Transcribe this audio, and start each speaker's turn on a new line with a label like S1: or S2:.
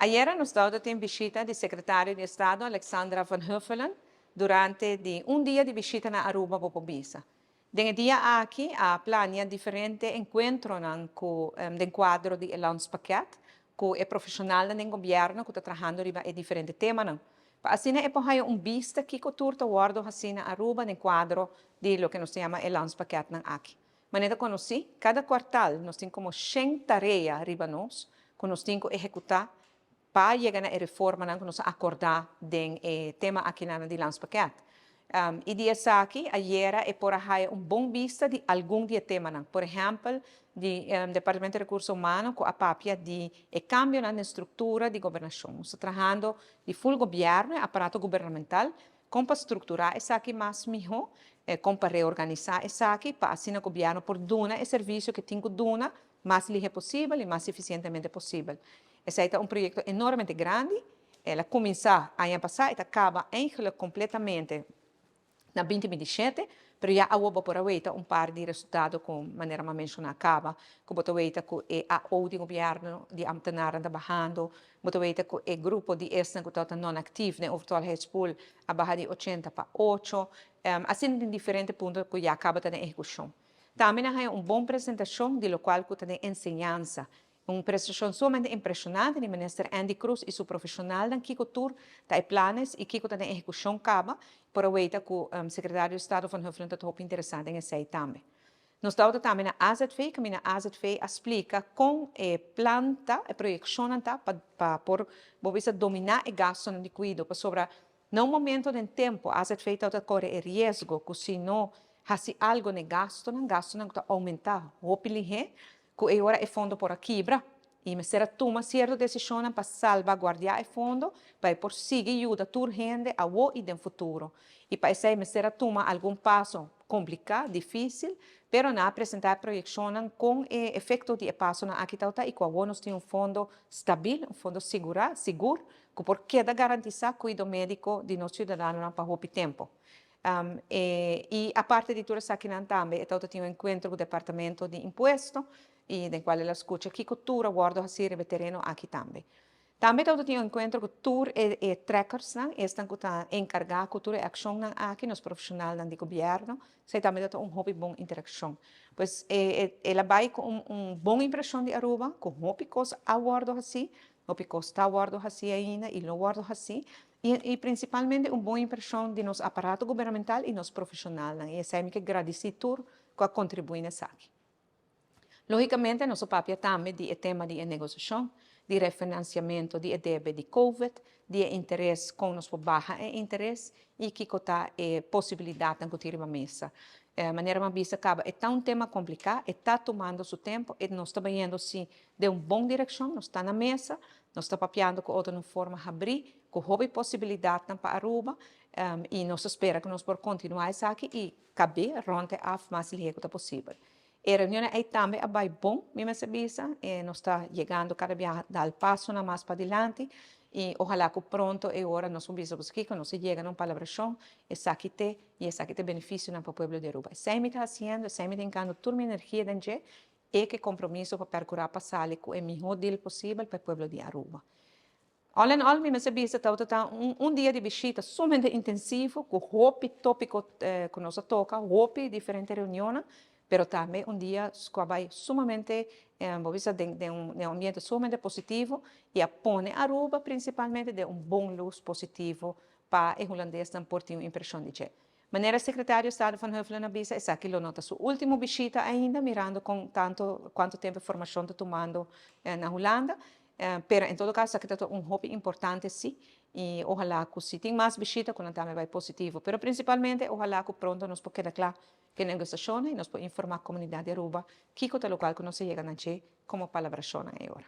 S1: Ayera nos tabatin bishita di Sekretario di Estado Alexandra van Huffelen durante di un dia di bishita na Aruba, bo por bisa. Den e dia aki a plania diferente enkuentronan ku den kuadro di e landspakket ku e profeshonalnan den gobièrnu ku ta trahando riba e diferente temanan. Pa asina e por haya un bista kiko tur ta wòrdu hasí na Aruba den kuadro di loke nos ta yama e landspakketnan aki. Manera ta konosí, kada kuartal nos tin komo shen tarea riba nos ku nos tin ku ehekutá pa yega na e reformanan ku nos a akordá den e tema akinan di landspakket. I di esaki ayera e por a haya un bon bista di algun di e temanan. Por ehèmpel, di Departamento di Rekurso Humano ku a papia di e kambionan den struktura di gobernashon. Nos ta trahando di ful gobièrnu, e aparato gubernamental, kon pa strukturá esaki mas mihó, kon pa reorganisá esaki pa asina gobièrnu por duna e servisio ku e tin ku duna mas lihe posibel i mas efisientemente posibel. Esei ta un proyekto enormemente grandi. El a kuminsá aña pasá, e ta kaba eigenlijk kompletamente na 2027, pero ya awor bo por a weita un par di resultado ku manera mi a menshoná kaba, ku bo ta weita ku e AO di gobièrnu di ambtenaren ta bahando, bo ta weita ku e grupo di esnan ku tabata non-aktief den overtolligheidspool a baha di 80 pa 8. Asina tin diferente punto ku ya kaba ta den ehekushon. Tambe nan haña un bon presentashon di lokual ku ta den enseñansa. Un presentashon sumamente impreshonante di Minister Endy Croes i su profeshonalnan kiko tur ta e planes i kiko ta den ehekushon kaba. Por a weita ku Sekretario di Estado Van Huffelen ta hopi interesá den esei tambe. Nos tabata tambe na AZV kaminda AZV a splika kon e plan ta, e proyekshonnan ta pa pa por bo bisa dominá e gastunan di kuido pasobra Na un momento den tempu, AZV tabata kore e riesgo ku si no hasi algo na e gastunan, gastunan ku ta oumentá hopi lihé, ku e ora e fondo por a kibra. I mester a tuma sierto desishonnan pa salbaguardiá e fondo pa e por sigui yuda tur hende awo i den futuro. I pa esei mester a tuma algun paso kompliká, difísil, pero nan a presentá e proyekshonnan kon e efekto di e pasonan aki tabata i ku awo nos tin un fondo stabil, un fondo sigurá, sigur, ku por keda garantisá kuido médiko di nos siudadanonan pa hopi tempu. I aparte di tur esakinan tambe e tabata tin un enkuentro ku Departamento di Impuesto i den kual el a skucha kiko tur a wòrdu hasí riba e tereno aki tambe. Tambe tabata tin un enkuentro ku tur e trekkersnan, esnan ku ta enkargá ku tur e akshonnan aki, nos profeshonalnan di gobièrnu. Esei tambe tabata un hopi bon interakshon. Pues el a bai ku un bon impreshon di Aruba, ku hopi kos a wòrdu hasí. Hopi kos ta wòrdu hasí ainda i lo wòrdu hasí, i prinsipalmente un bon impreshon di nos aparato gubernamental i nos profeshonalnan, i esei mi ke gradisí tur ku a kontribuí na esaki. Lógikamente nos a papia tambe di e tema di e negosiashon, di refinansiamentu di e debe di covid, di e interes, kon nos por baha e interes i kiko ta e posibilidatnan ku tin riba mesa. Manera mi a bisa kaba e ta un tema kompliká, e ta tumando su tempu, e nos ta bayendo si Den un bon direkshon, nos ta na mesa, nos ta papiando ku otro na un forma habrí, ku hopi posibilidatnan pa Aruba, i nos ta spera ku nos por kontinuá esaki i kab'é rònt e af mas lihé ku ta posibel. E reunionnan ei tambe a bai bon, mi mester bisa, e nos ta yegando kada biaha dal pasonan mas padilanti i ohalá ku pronto e ora nos por bisa ku kiko nos a yega na un palabrashon, esaki t'e i esaki t'e benefisionan pa pueblo di Aruba. Esei mi ta hasiendo, esei mi ta hinkando tur mi energia den dje E ke kompromiso pa perkurá pa sali ku e mihó deal posibel pa e pueblo di Aruba. All in all mi mester bisa tabata ta un dia di bishita sumamente intensivo ku hopi tópiko ku nos a toka, hopi diferente reunionnan, pero tambe un dia ku a bai sumamente bo bisa den un ambiente sumamente positivo i a pone Aruba prinsipalmente den un bon lus positivo pa e hulandesnan por tin un impreshon di dje. Manera Secretario Estado Van Huffelen a bisa, esaki lo no ta su ultimo bishita ainda, mirando con tanto cuanto tempo e formacion ta tumando na Hulanda. Pero en todo caso esaki ta un hopi importante si y ohala cu si tin mas bishita cu nan tambe bay positivo. Pero principalmente ohala cu pronto nos por keda cla cu e negociacionnan y nos por informa comunidad di Aruba kico ta locual cu nos a yega na dje como palabracionnan e ora.